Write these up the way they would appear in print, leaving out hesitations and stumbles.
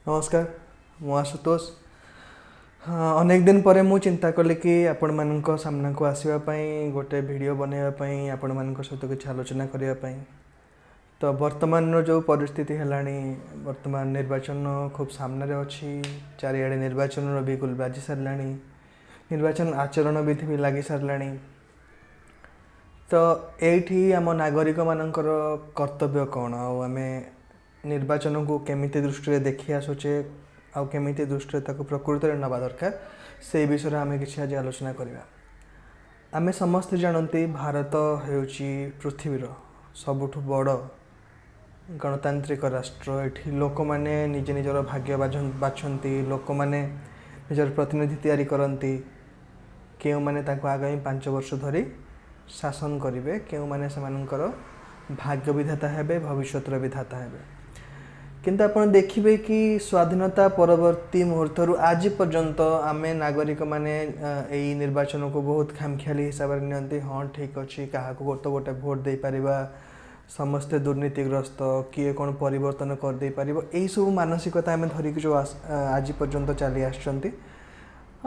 ନମସ୍କାର, ମୁଁ ଆଶୁତୋଷ। ହଁ, ଅନେକ ଦିନ ପରେ ମୁଁ ଚିନ୍ତା କଲି କି ଆପଣମାନଙ୍କ ସାମ୍ନାକୁ ଆସିବା ପାଇଁ, ଗୋଟେ ଭିଡ଼ିଓ ବନେଇବା ପାଇଁ, ଆପଣମାନଙ୍କ ସହିତ କିଛି ଆଲୋଚନା କରିବା ପାଇଁ। ତ ବର୍ତ୍ତମାନର ଯେଉଁ ପରିସ୍ଥିତି ହେଲାଣି, ବର୍ତ୍ତମାନ ନିର୍ବାଚନ ଖୁବ୍ ସାମ୍ନାରେ ଅଛି। ଚାରିଆଡ଼େ ନିର୍ବାଚନର ବିଗୁଲ ବାଜି ସାରିଲାଣି, ନିର୍ବାଚନ ଆଚରଣ ବିଧି ବି ଲାଗି ସାରିଲାଣି। ତ ଏଇଠି ଆମ ନାଗରିକମାନଙ୍କର କର୍ତ୍ତବ୍ୟ କ'ଣ, ଆଉ ଆମେ ନିର୍ବାଚନକୁ କେମିତି ଦୃଷ୍ଟିରେ ଦେଖି ଆସୁଛେ, ଆଉ କେମିତି ଦୃଷ୍ଟିରେ ତାକୁ ପ୍ରକୃତରେ ନେବା ଦରକାର, ସେଇ ବିଷୟରେ ଆମେ କିଛି ଆଜି ଆଲୋଚନା କରିବା। ଆମେ ସମସ୍ତେ ଜାଣନ୍ତି, ଭାରତ ହେଉଛି ପୃଥିବୀର ସବୁଠୁ ବଡ଼ ଗଣତାନ୍ତ୍ରିକ ରାଷ୍ଟ୍ର। ଏଠି ଲୋକମାନେ ନିଜେ ନିଜର ଭାଗ୍ୟ ବାଛନ୍ତି, ଲୋକମାନେ ନିଜର ପ୍ରତିନିଧି ତିଆରି କରନ୍ତି, କେଉଁମାନେ ତାଙ୍କୁ ଆଗାମୀ 5 ବର୍ଷ ଧରି ଶାସନ କରିବେ, କେଉଁମାନେ ସେମାନଙ୍କର ଭାଗ୍ୟ ବିଧାତା ହେବେ, ଭବିଷ୍ୟତର ବିଧାତା ହେବେ। କିନ୍ତୁ ଆପଣ ଦେଖିବେ କି ସ୍ୱାଧୀନତା ପରବର୍ତ୍ତୀ ମୁହୂର୍ତ୍ତରୁ ଆଜି ପର୍ଯ୍ୟନ୍ତ ଆମେ ନାଗରିକମାନେ ଏଇ ନିର୍ବାଚନକୁ ବହୁତ ଖାମଖିଆଲି ହିସାବରେ ନିଅନ୍ତି। ହଁ, ଠିକ୍ ଅଛି, କାହାକୁ ତ ଗୋଟେ ଭୋଟ ଦେଇପାରିବା, ସମସ୍ତେ ଦୁର୍ନୀତିଗ୍ରସ୍ତ, କିଏ କ'ଣ ପରିବର୍ତ୍ତନ କରିଦେଇପାରିବ? ଏଇସବୁ ମାନସିକତା ଆମେ ଧରିକି ଯେଉଁ ଆଜି ପର୍ଯ୍ୟନ୍ତ ଚାଲି ଆସିଛନ୍ତି,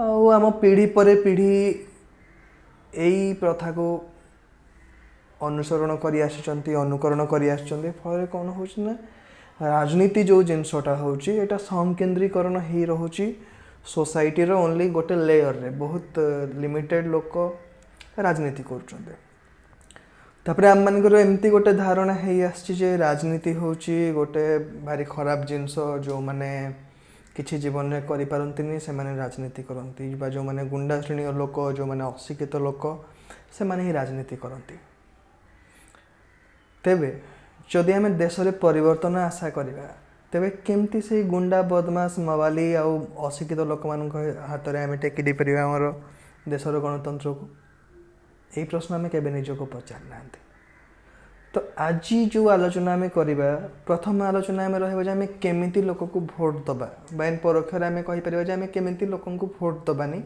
ଆଉ ଆମ ପିଢ଼ି ପରେ ପିଢ଼ି ଏଇ ପ୍ରଥାକୁ ଅନୁସରଣ କରି ଆସିଛନ୍ତି, ଅନୁକରଣ କରି ଆସିଛନ୍ତି। ଫଳରେ କ'ଣ ହେଉଛି ନା, ରାଜନୀତି ଯେଉଁ ଜିନିଷଟା ହେଉଛି, ଏଇଟା ସଂକେନ୍ଦ୍ରୀକରଣ ହେଇ ରହୁଛି ସୋସାଇଟିର ଓନ୍ଲି ଗୋଟେ ଲେୟରରେ। ବହୁତ ଲିମିଟେଡ଼ ଲୋକ ରାଜନୀତି କରୁଛନ୍ତି। ତାପରେ ଆମମାନଙ୍କର ଏମିତି ଗୋଟେ ଧାରଣା ହେଇ ଆସିଛି ଯେ ରାଜନୀତି ହେଉଛି ଗୋଟେ ଭାରି ଖରାପ ଜିନିଷ। ଯେଉଁମାନେ କିଛି ଜୀବନରେ କରିପାରନ୍ତିନି, ସେମାନେ ରାଜନୀତି କରନ୍ତି, ବା ଯେଉଁମାନେ ଗୁଣ୍ଡା ଶ୍ରେଣୀୟ ଲୋକ, ଯେଉଁମାନେ ଅଶିକ୍ଷିତ ଲୋକ, ସେମାନେ ହିଁ ରାଜନୀତି କରନ୍ତି। ତେବେ ଯଦି ଆମେ ଦେଶରେ ପରିବର୍ତ୍ତନ ଆଶା କରିବା, ତେବେ କେମିତି ସେଇ ଗୁଣ୍ଡା, ବଦମାସ, ମବାଲି ଆଉ ଅଶିକ୍ଷିତ ଲୋକମାନଙ୍କ ହାତରେ ଆମେ ଟେକି ଦେଇପାରିବା ଆମର ଦେଶର ଗଣତନ୍ତ୍ରକୁ? ଏଇ ପ୍ରଶ୍ନ ଆମେ କେବେ ନିଜକୁ ପଚାରିନାହାନ୍ତି। ତ ଆଜି ଯେଉଁ ଆଲୋଚନା ଆମେ କରିବା, ପ୍ରଥମ ଆଲୋଚନା ଆମେ ରହିବ ଯେ ଆମେ କେମିତି ଲୋକକୁ ଭୋଟ ଦେବା, ବା ପରୋକ୍ଷରେ ଆମେ କହିପାରିବା ଯେ ଆମେ କେମିତି ଲୋକଙ୍କୁ ଭୋଟ ଦେବାନି।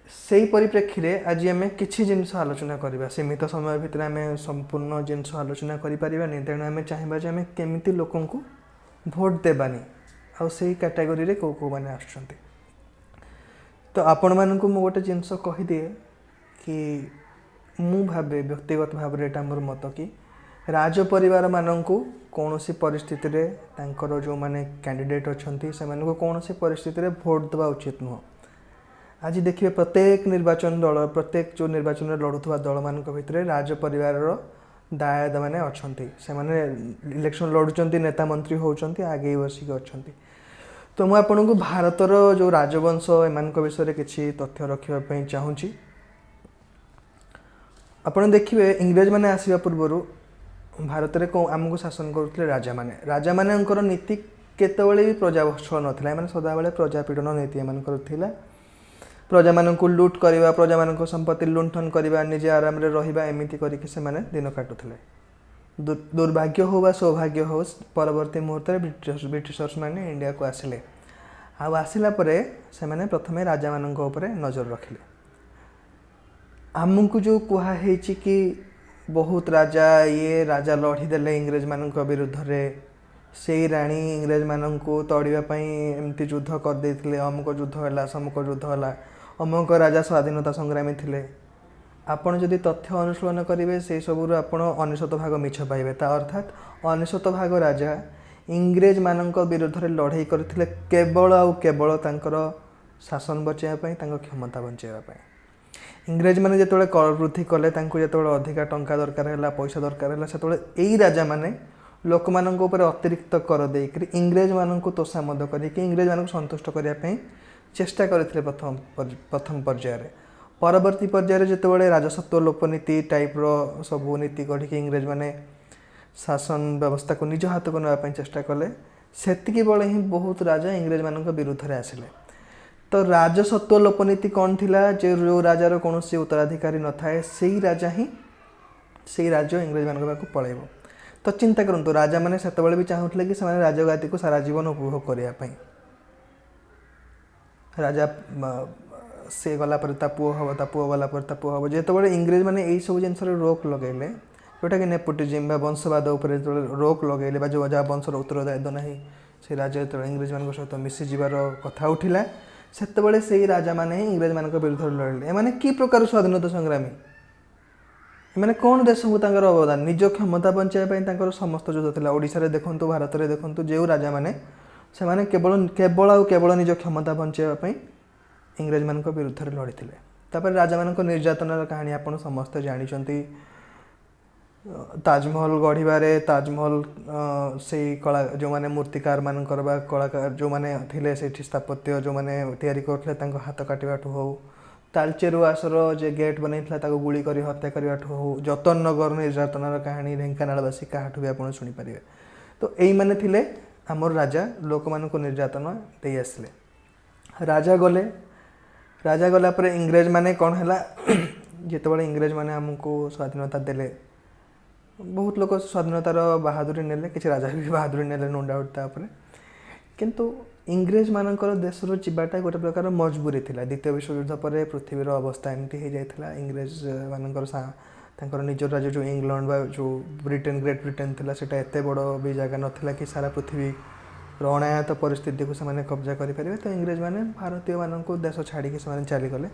ସେଇ ପରିପ୍ରେକ୍ଷୀରେ ଆଜି ଆମେ କିଛି ଜିନିଷ ଆଲୋଚନା କରିବା। ସୀମିତ ସମୟ ଭିତରେ ଆମେ ସମ୍ପୂର୍ଣ୍ଣ ଜିନିଷ ଆଲୋଚନା କରିପାରିବାନି। ତେଣୁ ଆମେ ଚାହିଁବା ଯେ ଆମେ କେମିତି ଲୋକଙ୍କୁ ଭୋଟ ଦେବାନି, ଆଉ ସେଇ କାଟାଗୋରୀରେ କେଉଁ କେଉଁମାନେ ଆସୁଛନ୍ତି। ତ ଆପଣମାନଙ୍କୁ ମୁଁ ଗୋଟେ ଜିନିଷ କହିଦିଏ କି ମୁଁ ଭାବେ, ବ୍ୟକ୍ତିଗତ ଭାବରେ ଏଇଟା ମୋର ମତ କି ରାଜ ପରିବାରମାନଙ୍କୁ କୌଣସି ପରିସ୍ଥିତିରେ, ତାଙ୍କର ଯେଉଁମାନେ କ୍ୟାଣ୍ଡିଡେଟ୍ ଅଛନ୍ତି, ସେମାନଙ୍କୁ କୌଣସି ପରିସ୍ଥିତିରେ ଭୋଟ ଦେବା ଉଚିତ ନୁହଁ। ଆଜି ଦେଖିବେ, ପ୍ରତ୍ୟେକ ନିର୍ବାଚନ ଦଳ, ପ୍ରତ୍ୟେକ ଯେଉଁ ନିର୍ବାଚନରେ ଲଢ଼ୁଥିବା ଦଳମାନଙ୍କ ଭିତରେ ରାଜ ପରିବାରର ଦାୟାଦ ମାନେ ଅଛନ୍ତି। ସେମାନେ ଇଲେକ୍ସନ୍ ଲଢ଼ୁଛନ୍ତି, ନେତା ମନ୍ତ୍ରୀ ହେଉଛନ୍ତି, ଆଗେଇ ବସିକି ଅଛନ୍ତି। ତ ମୁଁ ଆପଣଙ୍କୁ ଭାରତର ଯେଉଁ ରାଜବଂଶ, ଏମାନଙ୍କ ବିଷୟରେ କିଛି ତଥ୍ୟ ରଖିବା ପାଇଁ ଚାହୁଁଛି। ଆପଣ ଦେଖିବେ, ଇଂରେଜମାନେ ଆସିବା ପୂର୍ବରୁ ଭାରତରେ କେଉଁ ଆମକୁ ଶାସନ କରୁଥିଲେ ରାଜାମାନେ। ରାଜାମାନଙ୍କର ନୀତି କେତେବେଳେ ବି ପ୍ରଜାବତ୍ସଳ ନଥିଲା। ଏମାନେ ସଦାବେଳେ ପ୍ରଜାପୀଡ଼ନ ନୀତି ଏମାନଙ୍କର ଥିଲା। ପ୍ରଜାମାନଙ୍କୁ ଲୁଟ୍ କରିବା, ପ୍ରଜାମାନଙ୍କ ସମ୍ପତ୍ତି ଲୁଣ୍ଠନ କରିବା, ନିଜେ ଆରାମରେ ରହିବା, ଏମିତି କରିକି ସେମାନେ ଦିନ କାଟୁଥିଲେ। ଦୁର୍ଭାଗ୍ୟ ହଉ ବା ସୌଭାଗ୍ୟ ହଉ, ପରବର୍ତ୍ତୀ ମୁହୂର୍ତ୍ତରେ ବ୍ରିଟିଶର୍ସ ମାନେ ଇଣ୍ଡିଆକୁ ଆସିଲେ। ଆଉ ଆସିଲା ପରେ ସେମାନେ ପ୍ରଥମେ ରାଜାମାନଙ୍କ ଉପରେ ନଜର ରଖିଲେ। ଆମକୁ ଯେଉଁ କୁହା ହେଇଛି କି ବହୁତ ରାଜା, ଇଏ ରାଜା ଲଢ଼ିଦେଲେ ଇଂରେଜମାନଙ୍କ ବିରୁଦ୍ଧରେ, ସେଇ ରାଣୀ ଇଂରେଜମାନଙ୍କୁ ତଡ଼ିବା ପାଇଁ ଏମିତି ଯୁଦ୍ଧ କରିଦେଇଥିଲେ, ଅମୁକ ଯୁଦ୍ଧ ହେଲା, ସମୁକ ଯୁଦ୍ଧ ହେଲା, ଅମୁକ ରାଜା ସ୍ୱାଧୀନତା ସଂଗ୍ରାମୀ ଥିଲେ, ଆପଣ ଯଦି ତଥ୍ୟ ଅନୁଶୀଳନ କରିବେ, ସେଇ ସବୁରୁ ଆପଣ 99 ଭାଗ ମିଛ ପାଇବେ। ତା ଅର୍ଥାତ୍ 99 ଭାଗ ରାଜା ଇଂରେଜମାନଙ୍କ ବିରୁଦ୍ଧରେ ଲଢ଼େଇ କରିଥିଲେ କେବଳ ଆଉ କେବଳ ତାଙ୍କର ଶାସନ ବଞ୍ଚାଇବା ପାଇଁ, ତାଙ୍କ କ୍ଷମତା ବଞ୍ଚାଇବା ପାଇଁ। ଇଂରେଜମାନେ ଯେତେବେଳେ କର ବୃଦ୍ଧି କଲେ, ତାଙ୍କୁ ଯେତେବେଳେ ଅଧିକା ଟଙ୍କା ଦରକାର ହେଲା, ପଇସା ଦରକାର ହେଲା, ସେତେବେଳେ ଏଇ ରାଜାମାନେ ଲୋକମାନଙ୍କ ଉପରେ ଅତିରିକ୍ତ କର ଦେଇକରି ଇଂରେଜମାନଙ୍କୁ ତୋଷାମଦ କରିକି ଇଂରେଜମାନଙ୍କୁ ସନ୍ତୁଷ୍ଟ କରିବା ପାଇଁ ଚେଷ୍ଟା କରିଥିଲେ ପ୍ରଥମ ପର୍ଯ୍ୟାୟରେ। ପରବର୍ତ୍ତୀ ପର୍ଯ୍ୟାୟରେ ଯେତେବେଳେ ରାଜସତ୍ୱ ଲୋପ ନୀତି ଟାଇପ୍ର ସବୁ ନୀତି ଗଢ଼ିକି ଇଂରେଜମାନେ ଶାସନ ବ୍ୟବସ୍ଥାକୁ ନିଜ ହାତକୁ ନେବା ପାଇଁ ଚେଷ୍ଟା କଲେ, ସେତିକି ବେଳେ ହିଁ ବହୁତ ରାଜା ଇଂରେଜମାନଙ୍କ ବିରୁଦ୍ଧରେ ଆସିଲେ। ତ ରାଜସତ୍ୱ ଲୋପ ନୀତି କ'ଣ ଥିଲା ଯେ ଯେଉଁ ରାଜାର କୌଣସି ଉତ୍ତରାଧିକାରୀ ନଥାଏ, ସେଇ ରାଜା ହିଁ, ସେଇ ରାଜ୍ୟ ଇଂରେଜମାନଙ୍କ ପାଖକୁ ପଳେଇବ। ତ ଚିନ୍ତା କରନ୍ତୁ, ରାଜାମାନେ ସେତେବେଳେ ବି ଚାହୁଁଥିଲେ କି ସେମାନେ ରାଜଗାଦିକୁ ସାରା ଜୀବନ ଉପଭୋଗ କରିବା ପାଇଁ। ରାଜା ସେ ଗଲା ପରେ ତା ପୁଅ ହେବ, ତା ପୁଅ ଗଲା ପରେ ତା ପୁଅ ହେବ। ଯେତେବେଳେ ଇଂରେଜମାନେ ଏଇସବୁ ଜିନିଷରେ ରୋକ ଲଗେଇଲେ, ଯେଉଁଟାକି ନେପୋଟିଜିମ୍ ବା ବଂଶବାଦ ଉପରେ ଯେତେବେଳେ ରୋକ ଲଗେଇଲେ, ବା ଯେଉଁ ଯାହା ବଂଶର ଉତ୍ତରଦାୟିତ୍ୱ ନାହିଁ, ସେ ରାଜା ଯେତେବେଳେ ଇଂରେଜମାନଙ୍କ ସହିତ ମିଶିଯିବାର କଥା ଉଠିଲା, ସେତେବେଳେ ସେଇ ରାଜାମାନେ ହିଁ ଇଂରେଜମାନଙ୍କ ବିରୁଦ୍ଧରେ ଲଢ଼ିଲେ। ଏମାନେ କି ପ୍ରକାର ସ୍ୱାଧୀନତା ସଂଗ୍ରାମୀ? ଏମାନେ କ'ଣ ଦେଶକୁ ତାଙ୍କର ଅବଦାନ? ନିଜ କ୍ଷମତା ବଞ୍ଚାଇବା ପାଇଁ ତାଙ୍କର ସମସ୍ତ ଯୁଦ୍ଧ ଥିଲା। ଓଡ଼ିଶାରେ ଦେଖନ୍ତୁ, ଭାରତରେ ଦେଖନ୍ତୁ, ଯେଉଁ ରାଜାମାନେ, ସେମାନେ କେବଳ କେବଳ ଆଉ କେବଳ ନିଜ କ୍ଷମତା ବଞ୍ଚାଇବା ପାଇଁ ଇଂରେଜମାନଙ୍କ ବିରୁଦ୍ଧରେ ଲଢ଼ିଥିଲେ। ତାପରେ ରାଜାମାନଙ୍କ ନିର୍ଯାତନାର କାହାଣୀ ଆପଣ ସମସ୍ତେ ଜାଣିଛନ୍ତି। ତାଜମହଲ ଗଢ଼ିବାରେ, ତାଜମହଲ ସେଇ କଳା ଯେଉଁମାନେ ମୂର୍ତ୍ତିକାର ମାନଙ୍କର ବା କଳାକାର ଯେଉଁମାନେ ଥିଲେ ସେଇଠି, ସ୍ଥାପତ୍ୟ ଯେଉଁମାନେ ତିଆରି କରୁଥିଲେ, ତାଙ୍କ ହାତ କାଟିବାଠୁ ହଉ, ତାଲଚେର ଉଆସର ଯେ ଗେଟ୍ ବନେଇଥିଲା ତାକୁ ଗୁଳି କରି ହତ୍ୟା କରିବାଠୁ ହଉ, ଯତନ ନଗର ନିର୍ଯାତନାର କାହାଣୀ ଢେଙ୍କାନାଳବାସୀ କାହାଠୁ ବି ଆପଣ ଶୁଣିପାରିବେ। ତ ଏଇମାନେ ଥିଲେ ଆମର ରାଜା, ଲୋକମାନଙ୍କୁ ନିର୍ଯାତନା ଦେଇ ଆସିଲେ। ରାଜା ଗଲେ। ରାଜା ଗଲା ପରେ ଇଂରେଜମାନେ କ'ଣ ହେଲା? ଯେତେବେଳେ ଇଂରେଜମାନେ ଆମକୁ ସ୍ୱାଧୀନତା ଦେଲେ, ବହୁତ ଲୋକ ସ୍ୱାଧୀନତାର ବାହାଦୁରୀ ନେଲେ, କିଛି ରାଜା ବି ବାହାଦୁରୀ ନେଲେ, ନୋ ଡାଉଟ୍ ତାପରେ। କିନ୍ତୁ ଇଂରେଜମାନଙ୍କର ଦେଶରୁ ଯିବାଟା ଗୋଟେ ପ୍ରକାର ମଜବୁରି ଥିଲା। ଦ୍ୱିତୀୟ ବିଶ୍ୱଯୁଦ୍ଧ ପରେ ପୃଥିବୀର ଅବସ୍ଥା ଏମିତି ହେଇଯାଇଥିଲା, ଇଂରେଜ ମାନଙ୍କର ତାଙ୍କର ନିଜ ରାଜ୍ୟ ଯେଉଁ ଇଂଲଣ୍ଡ ବା ଯେଉଁ ବ୍ରିଟେନ, ଗ୍ରେଟ୍ ବ୍ରିଟେନ ଥିଲା, ସେଇଟା ଏତେ ବଡ଼ ବି ଜାଗା ନଥିଲା କି ସାରା ପୃଥିବୀର ଅଣାୟତ ପରିସ୍ଥିତିକୁ ସେମାନେ କବ୍ଜା କରିପାରିବେ। ତ ଇଂରେଜମାନେ ଭାରତୀୟମାନଙ୍କୁ ଦେଶ ଛାଡ଼ିକି ସେମାନେ ଚାଲିଗଲେ।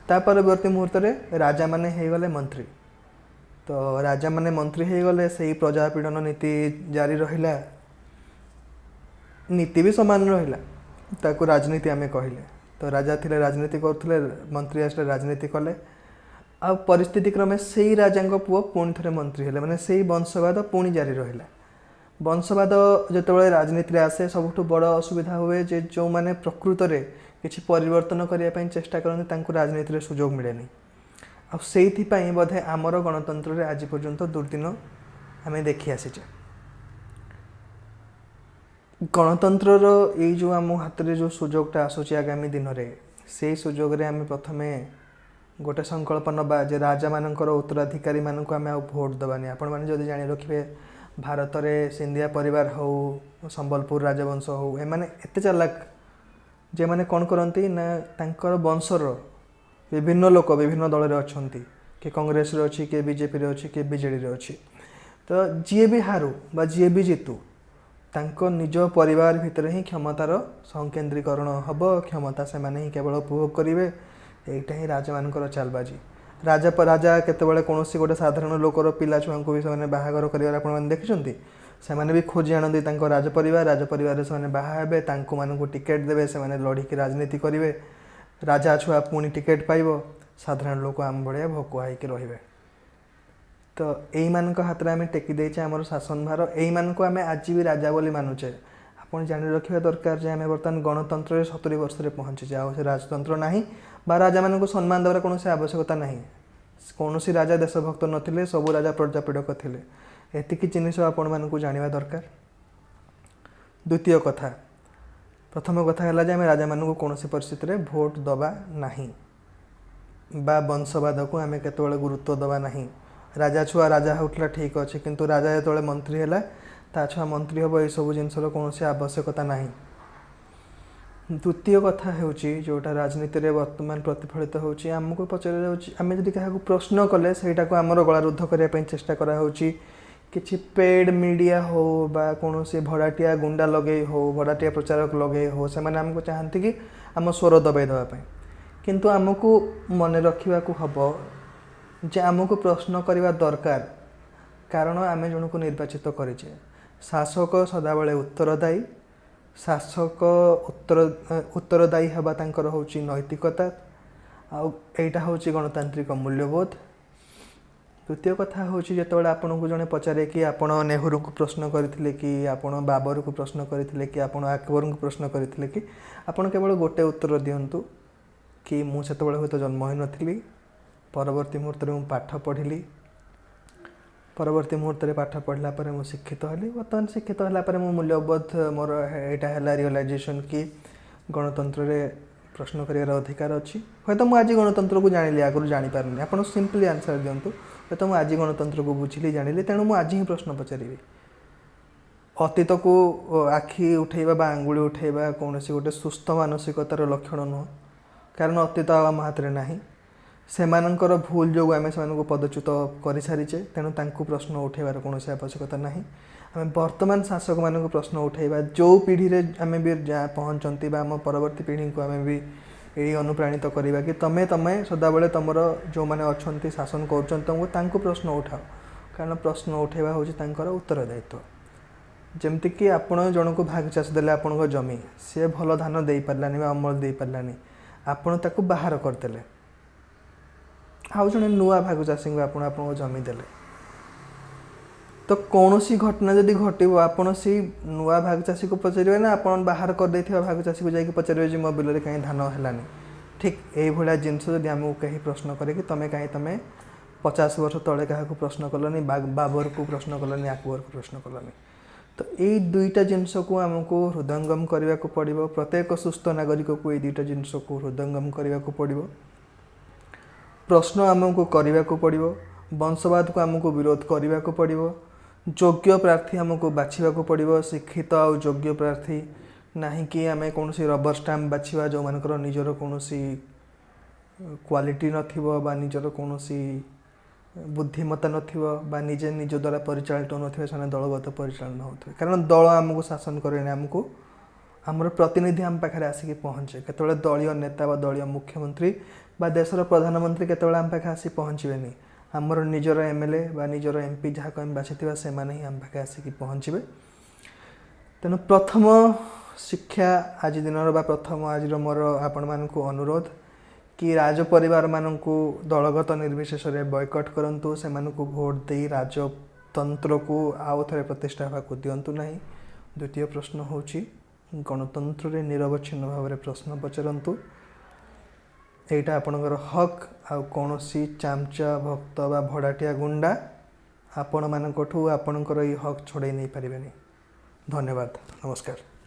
ତା ପରବର୍ତ୍ତୀ ମୁହୂର୍ତ୍ତରେ ରାଜାମାନେ ହେଇଗଲେ ମନ୍ତ୍ରୀ। ତ ରାଜାମାନେ ମନ୍ତ୍ରୀ ହେଇଗଲେ, ସେଇ ପ୍ରଜାପୀଡ଼ନ ନୀତି ଜାରି ରହିଲା, ନୀତି ବି ସମାନ ରହିଲା, ତାକୁ ରାଜନୀତି ଆମେ କହିଲେ। ତ ରାଜା ଥିଲେ, ରାଜନୀତି କରୁଥିଲେ, ମନ୍ତ୍ରୀ ଆସିଲେ, ରାଜନୀତି କଲେ। ଆଉ ପରିସ୍ଥିତି କ୍ରମେ ସେଇ ରାଜାଙ୍କ ପୁଅ ପୁଣି ଥରେ ମନ୍ତ୍ରୀ ହେଲେ, ମାନେ ସେଇ ବଂଶବାଦ ପୁଣି ଜାରି ରହିଲା। ବଂଶବାଦ ଯେତେବେଳେ ରାଜନୀତିରେ ଆସେ, ସବୁଠୁ ବଡ଼ ଅସୁବିଧା ହୁଏ ଯେ ଯେଉଁମାନେ ପ୍ରକୃତରେ କିଛି ପରିବର୍ତ୍ତନ କରିବା ପାଇଁ ଚେଷ୍ଟା କରନ୍ତି, ତାଙ୍କୁ ରାଜନୀତିରେ ସୁଯୋଗ ମିଳେନି। ଆଉ ସେଇଥିପାଇଁ ବୋଧେ ଆମର ଗଣତନ୍ତ୍ରରେ ଆଜି ପର୍ଯ୍ୟନ୍ତ ଦୁର୍ଦିନ ଆମେ ଦେଖି ଆସିଛେ। ଗଣତନ୍ତ୍ରର ଏଇ ଯେଉଁ ଆମ ହାତରେ ଯେଉଁ ସୁଯୋଗଟା ଆସୁଛି ଆଗାମୀ ଦିନରେ, ସେଇ ସୁଯୋଗରେ ଆମେ ପ୍ରଥମେ ଗୋଟେ ସଂକଳ୍ପ ନେବା ଯେ ରାଜାମାନଙ୍କର ଉତ୍ତରାଧିକାରୀମାନଙ୍କୁ ଆମେ ଆଉ ଭୋଟ ଦେବାନି। ଆପଣମାନେ ଯଦି ଜାଣି ରଖିବେ, ଭାରତରେ ସିନ୍ଧିଆ ପରିବାର ହଉ, ସମ୍ବଲପୁର ରାଜବଂଶ ହଉ, ଏମାନେ ଏତେ ଚାଲାକ ଯେମାନେ କ'ଣ କରନ୍ତି ନା, ତାଙ୍କର ବଂଶର ବିଭିନ୍ନ ଲୋକ ବିଭିନ୍ନ ଦଳରେ ଅଛନ୍ତି। କିଏ କଂଗ୍ରେସରେ ଅଛି, କିଏ ବିଜେପିରେ ଅଛି, କିଏ ବିଜେଡ଼ିରେ ଅଛି। ତ ଯିଏ ବି ହାରୁ ବା ଯିଏ ବି ଜିତୁ, ତାଙ୍କ ନିଜ ପରିବାର ଭିତରେ ହିଁ କ୍ଷମତାର ସଂକେନ୍ଦ୍ରୀକରଣ ହେବ, କ୍ଷମତା ସେମାନେ ହିଁ କେବଳ ଉପଭୋଗ କରିବେ। ଏଇଟା ହିଁ ରାଜାମାନଙ୍କର ଚାଲବାଜି। ରାଜା କେତେବେଳେ କୌଣସି ଗୋଟେ ସାଧାରଣ ଲୋକର ପିଲା ଛୁଆଙ୍କୁ ବି ସେମାନେ ବାହାଘର କରିବାର ଆପଣମାନେ ଦେଖିଛନ୍ତି? ସେମାନେ ବି ଖୋଜି ଆଣନ୍ତି ତାଙ୍କ ରାଜପରିବାର, ରାଜପରିବାରରେ ସେମାନେ ବାହା ହେବେ, ତାଙ୍କୁ ମାନଙ୍କୁ ଟିକେଟ୍ ଦେବେ, ସେମାନେ ଲଢ଼ିକି ରାଜନୀତି କରିବେ, ରାଜା ଛୁଆ ପୁଣି ଟିକେଟ୍ ପାଇବ, ସାଧାରଣ ଲୋକ ଆମ ଭଳିଆ ଭକୁଆ ହେଇକି ରହିବେ। ତ ଏଇମାନଙ୍କ ହାତରେ ଆମେ ଟେକି ଦେଇଛେ ଆମର ଶାସନ ଭାର। ଏଇମାନଙ୍କୁ ଆମେ ଆଜି ବି ରାଜା ବୋଲି ମାନୁଛେ। ଆପଣ ଜାଣି ରଖିବା ଦରକାର ଯେ ଆମେ ବର୍ତ୍ତମାନ ଗଣତନ୍ତ୍ରରେ 70 ବର୍ଷରେ ପହଞ୍ଚିଛେ। ଆଉ ସେ ରାଜତନ୍ତ୍ର ନାହିଁ ବା ରାଜାମାନଙ୍କୁ ସମ୍ମାନ ଦେବାର କୌଣସି ଆବଶ୍ୟକତା ନାହିଁ। କୌଣସି ରାଜା ଦେଶଭକ୍ତ ନଥିଲେ, ସବୁ ରାଜା ପ୍ରଜାପୀଡ଼କ ଥିଲେ। ଏତିକି ଜିନିଷ ଆପଣମାନଙ୍କୁ ଜାଣିବା ଦରକାର। ଦ୍ୱିତୀୟ କଥା, ପ୍ରଥମ କଥା ହେଲା ଯେ ଆମେ ରାଜାମାନଙ୍କୁ କୌଣସି ପରିସ୍ଥିତିରେ ଭୋଟ ଦେବା ନାହିଁ ବା ବଂଶବାଦକୁ ଆମେ କେତେବେଳେ ଗୁରୁତ୍ୱ ଦେବା ନାହିଁ। ରାଜା ଛୁଆ ରାଜା ହେଉଥିଲା, ଠିକ୍ ଅଛି, କିନ୍ତୁ ରାଜା ଯେତେବେଳେ ମନ୍ତ୍ରୀ ହେଲା, ତା ଛୁଆ ମନ୍ତ୍ରୀ ହେବ, ଏଇସବୁ ଜିନିଷର କୌଣସି ଆବଶ୍ୟକତା ନାହିଁ। ଦ୍ୱିତୀୟ କଥା ହେଉଛି, ଯେଉଁଟା ରାଜନୀତିରେ ବର୍ତ୍ତମାନ ପ୍ରତିଫଳିତ ହେଉଛି, ଆମକୁ ପଚରାଯାଉଛି, ଆମେ ଯଦି କାହାକୁ ପ୍ରଶ୍ନ କଲେ ସେଇଟାକୁ ଆମର ଗଳାରୁଦ୍ଧ କରିବା ପାଇଁ ଚେଷ୍ଟା କରାହେଉଛି। କିଛି ପେଡ୍ ମିଡ଼ିଆ ହଉ ବା କୌଣସି ଭଡ଼ାଟିଆ ଗୁଣ୍ଡା ଲଗେଇ ହଉ, ଭଡ଼ାଟିଆ ପ୍ରଚାରକ ଲଗେଇ ହଉ, ସେମାନେ ଆମକୁ ଚାହାନ୍ତି କି ଆମ ସ୍ୱର ଦବାଇ ଦେବା ପାଇଁ। କିନ୍ତୁ ଆମକୁ ମନେ ରଖିବାକୁ ହେବ ଯେ ଆମକୁ ପ୍ରଶ୍ନ କରିବା ଦରକାର, କାରଣ ଆମେ ଜଣକୁ ନିର୍ବାଚିତ କରିଛେ। ଶାସକ ସଦାବେଳେ ଉତ୍ତରଦାୟୀ। ଶାସକ ଉତ୍ତରଦାୟୀ ହେବା ତାଙ୍କର ହେଉଛି ନୈତିକତା, ଆଉ ଏଇଟା ହେଉଛି ଗଣତାନ୍ତ୍ରିକ ମୂଲ୍ୟବୋଧ। ତୃତୀୟ କଥା ହେଉଛି, ଯେତେବେଳେ ଆପଣଙ୍କୁ ଜଣେ ପଚାରେ କି ଆପଣ ନେହେରୁଙ୍କୁ ପ୍ରଶ୍ନ କରିଥିଲେ କି, ଆପଣ ବାବରକୁ ପ୍ରଶ୍ନ କରିଥିଲେ କି, ଆପଣ ଆକବରଙ୍କୁ ପ୍ରଶ୍ନ କରିଥିଲେ କି, ଆପଣ କେବଳ ଗୋଟେ ଉତ୍ତର ଦିଅନ୍ତୁ କି ମୁଁ ସେତେବେଳେ ହୁଏତ ଜନ୍ମ ହୋଇନଥିଲି, ପରବର୍ତ୍ତୀ ମୁହୂର୍ତ୍ତରେ ମୁଁ ପାଠ ପଢ଼ିଲି, ପରବର୍ତ୍ତୀ ମୁହୂର୍ତ୍ତରେ ପାଠ ପଢ଼ିଲା ପରେ ମୁଁ ଶିକ୍ଷିତ ହେଲି, ବର୍ତ୍ତମାନ ଶିକ୍ଷିତ ହେଲା ପରେ ମୁଁ ମୂଲ୍ୟବୋଧ ମୋର ଏଇଟା ହେଲା ରିଅଲାଇଜେସନ୍ କି ଗଣତନ୍ତ୍ରରେ ପ୍ରଶ୍ନ କରିବାର ଅଧିକାର ଅଛି। ହୁଏତ ମୁଁ ଆଜି ଗଣତନ୍ତ୍ରକୁ ଜାଣିଲି, ଆଗରୁ ଜାଣିପାରିନି। ଆପଣ ସିମ୍ପଲି ଆନ୍ସର୍ ଦିଅନ୍ତୁ, ହୁଏତ ମୁଁ ଆଜି ଗଣତନ୍ତ୍ରକୁ ବୁଝିଲି, ଜାଣିଲି, ତେଣୁ ମୁଁ ଆଜି ହିଁ ପ୍ରଶ୍ନ ପଚାରିବି। ଅତୀତକୁ ଆଖି ଉଠେଇବା ବା ଆଙ୍ଗୁଳି ଉଠେଇବା କୌଣସି ଗୋଟେ ସୁସ୍ଥ ମାନସିକତାର ଲକ୍ଷଣ ନୁହଁ, କାରଣ ଅତୀତ ଆଉ ଆମ ହାତରେ ନାହିଁ। ସେମାନଙ୍କର ଭୁଲ ଯୋଗୁଁ ଆମେ ସେମାନଙ୍କୁ ପଦଚ୍ୟୁତ କରିସାରିଛେ, ତେଣୁ ତାଙ୍କୁ ପ୍ରଶ୍ନ ଉଠେଇବାର କୌଣସି ଆବଶ୍ୟକତା ନାହିଁ। ଆମେ ବର୍ତ୍ତମାନ ଶାସକମାନଙ୍କୁ ପ୍ରଶ୍ନ ଉଠାଇବା। ଯେଉଁ ପିଢ଼ିରେ ଆମେ ବି ଯାହା ପହଞ୍ଚନ୍ତି ବା ଆମ ପରବର୍ତ୍ତୀ ପିଢ଼ିଙ୍କୁ ଆମେ ବି ଏଇ ଅନୁପ୍ରାଣିତ କରିବା କି ତମେ ତମେ ସଦାବେଳେ ତମର ଯେଉଁମାନେ ଅଛନ୍ତି, ଶାସନ କରୁଛନ୍ତି ତମକୁ, ତାଙ୍କୁ ପ୍ରଶ୍ନ ଉଠାଅ। କାରଣ ପ୍ରଶ୍ନ ଉଠାଇବା ହେଉଛି ତାଙ୍କର ଉତ୍ତରଦାୟିତ୍ୱ। ଯେମିତିକି ଆପଣ ଜଣକୁ ଭାଗ ଚାଷ ଦେଲେ ଆପଣଙ୍କ ଜମି, ସିଏ ଭଲ ଧାନ ଦେଇପାରିଲାନି ବା ଅମଳ ଦେଇପାରିଲାନି, ଆପଣ ତାକୁ ବାହାର କରିଦେଲେ, ଆଉ ଜଣେ ନୂଆ ଭାଗ ଚାଷୀଙ୍କୁ ଆପଣ ଆପଣଙ୍କ ଜମି ଦେଲେ। ତ କୌଣସି ଘଟଣା ଯଦି ଘଟିବ, ଆପଣ ସେଇ ନୂଆ ଭାଗ ଚାଷୀକୁ ପଚାରିବେ ନା ଆପଣ ବାହାର କରିଦେଇଥିବା ଭାଗ ଚାଷୀକୁ ଯାଇକି ପଚାରିବେ ଯେ ମୋ ବିଲରେ କାହିଁ ଧାନ ହେଲାନି? ଠିକ୍ ଏଇଭଳିଆ ଜିନିଷ ଯଦି ଆମକୁ କେହି ପ୍ରଶ୍ନ କରେ କି ତମେ କାହିଁ ତମେ 50 ବର୍ଷ ତଳେ କାହାକୁ ପ୍ରଶ୍ନ କଲନି, ବାବରକୁ ପ୍ରଶ୍ନ କଲନି, ଆକବରକୁ ପ୍ରଶ୍ନ କଲନି? ତ ଏଇ ଦୁଇଟା ଜିନିଷକୁ ଆମକୁ ହୃଦୟଙ୍ଗମ କରିବାକୁ ପଡ଼ିବ। ପ୍ରତ୍ୟେକ ସୁସ୍ଥ ନାଗରିକକୁ ଏଇ ଦୁଇଟା ଜିନିଷକୁ ହୃଦୟଙ୍ଗମ କରିବାକୁ ପଡ଼ିବ। ପ୍ରଶ୍ନ ଆମକୁ କରିବାକୁ ପଡ଼ିବ, ବଂଶବାଦକୁ ଆମକୁ ବିରୋଧ କରିବାକୁ ପଡ଼ିବ, ଯୋଗ୍ୟ ପ୍ରାର୍ଥୀ ଆମକୁ ବାଛିବାକୁ ପଡ଼ିବ, ଶିକ୍ଷିତ ଆଉ ଯୋଗ୍ୟ ପ୍ରାର୍ଥୀ। ନାହିଁ କି ଆମେ କୌଣସି ରବର ଷ୍ଟାମ୍ପ ବାଛିବା, ଯେଉଁମାନଙ୍କର ନିଜର କୌଣସି କ୍ୱାଲିଟି ନଥିବ ବା ନିଜର କୌଣସି ବୁଦ୍ଧିମତ୍ତା ନଥିବ ବା ନିଜେ ନିଜ ଦ୍ୱାରା ପରିଚାଳିତ ହେଉନଥିବେ, ସେମାନେ ଦଳଗତ ପରିଚାଳନା ହେଉଥିବେ। କାରଣ ଦଳ ଆମକୁ ଶାସନ କରେନି, ଆମକୁ ଆମର ପ୍ରତିନିଧି ଆମ ପାଖରେ ଆସିକି ପହଞ୍ଚେ। କେତେବେଳେ ଦଳୀୟ ନେତା ବା ଦଳୀୟ ମୁଖ୍ୟମନ୍ତ୍ରୀ ବା ଦେଶର ପ୍ରଧାନମନ୍ତ୍ରୀ କେତେବେଳେ ଆମ ପାଖରେ ଆସି ପହଞ୍ଚିବେନି। ଆମର ନିଜର ଏମଏଲଏ ବା ନିଜର ଏମପି, ଯାହାକୁ ଆମେ ବାଛିଥିବା, ସେମାନେ ହିଁ ଆମ ପାଖରେ ଆସିକି ପହଞ୍ଚିବେ। ତେଣୁ ପ୍ରଥମ ଶିକ୍ଷା ଆଜି ଦିନର ବା ପ୍ରଥମ ଆଜିର ମୋର ଆପଣମାନଙ୍କୁ ଅନୁରୋଧ କି ରାଜ ପରିବାରମାନଙ୍କୁ ଦଳଗତ ନିର୍ବିଶେଷରେ ବୟକଟ୍ କରନ୍ତୁ। ସେମାନଙ୍କୁ ଭୋଟ ଦେଇ ରାଜତନ୍ତ୍ରକୁ ଆଉ ଥରେ ପ୍ରତିଷ୍ଠା ହେବାକୁ ଦିଅନ୍ତୁ ନାହିଁ। ଦ୍ୱିତୀୟ ପ୍ରଶ୍ନ ହେଉଛି, ଗଣତନ୍ତ୍ରରେ ନିରବଚ୍ଛିନ୍ନ ଭାବରେ ପ୍ରଶ୍ନ ପଚାରନ୍ତୁ। ଏଇଟା ଆପଣଙ୍କର ହକ୍। ଆଉ କୌଣସି ଚାମଚା, ଭକ୍ତ ବା ଭଡ଼ାଟିଆ ଗୁଣ୍ଡା ଆପଣମାନଙ୍କଠୁ ଆପଣଙ୍କର ଏଇ ହକ୍ ଛଡ଼େଇ ନେଇପାରିବେନି। ଧନ୍ୟବାଦ, ନମସ୍କାର।